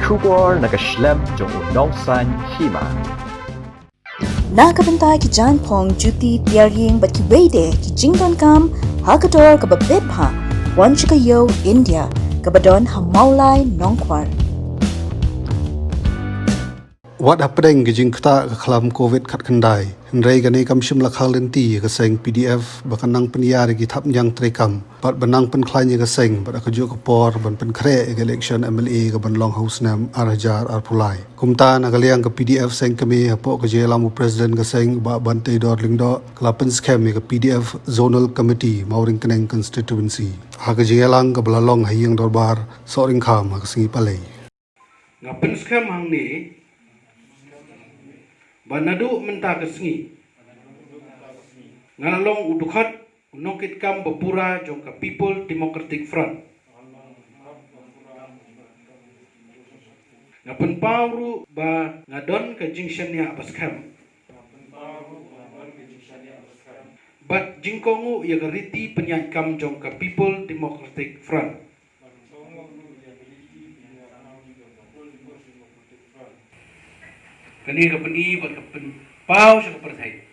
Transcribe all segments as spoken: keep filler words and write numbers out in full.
Khubor na ka shlem jong u nongsan hima. Na ka bynta ki jaiñphong, juti, tiar ïing bad kiwei de ki jingdonkam ha ka dor kaba bit bha, wan sha ka ïew India kaba don ha Mawlai Nongkwar. Wat hapdeng ka jingktah ka khlam covid khatkhyndai, hynrei kane kam shym la khang lynti ïa ka seng P D F ba kan nang pynïar ïa ki thapniang treikam bad ban nang pynkhlaiñ ïa ka seng bad ha kajuh ka por ban pynkhreh ïa ka election M L A kaban long ha u snem ar hajar arphew lai. Kumta, na ka liang ka P D F seng kmie, hapoh ka jingïalam u President ka seng, Bah Banteidor Lyngdoh, ka la pynskhem ïa ka P D F Zonal Committee Mawryngkneng Constituency ha ka jingïalang kaba la long ha Ïing Dorbar Sohryngkham ha ka sngi Palei. Nga pynskhem hangne ba naduh mynta ka sngi nga la long u dkhot u nongkitkam ba pura jong ka People Democratic Front. Nga pynpaw ruh ba nga don ka jingshaniah ba skhem bad jingkohnguh ïa ka riti pynïaid kam jong ka People Democratic Front. Kane ka pyni bad ka pynpaw sha ka pyrthei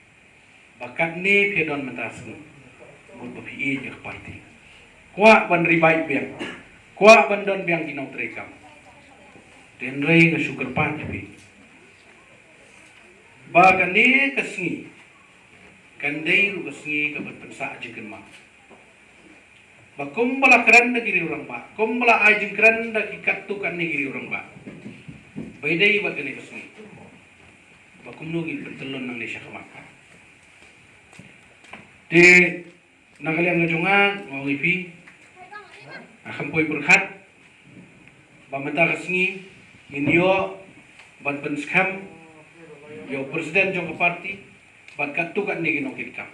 ba katne phi don mynta sngi, mut ba phi ïeit ïa ka party. Kwah ban ri bad biang, kwah ban don biang ki nongtreikam. Hynrei nga shu kyrpad ïa phi ba kane ka sngi kan dei ruh ka sngi kaban pynsah jingkynmaw. Ba kumba la kren da ki riew rangbah, kumba la ai jingkren da ki katto katne ki riew rangbah, ba ïadei bad kane ka sngi, ba kumno ngin pyntyllun nangne shakhmat. Te na ka liang ka jong nga, nga ong ïa phi, nga kham poi pyrkhat ba mynta ka sngi ngin ïoh ban pynskhem ïa u president jong ka party bad katto katne ki nongkitkam.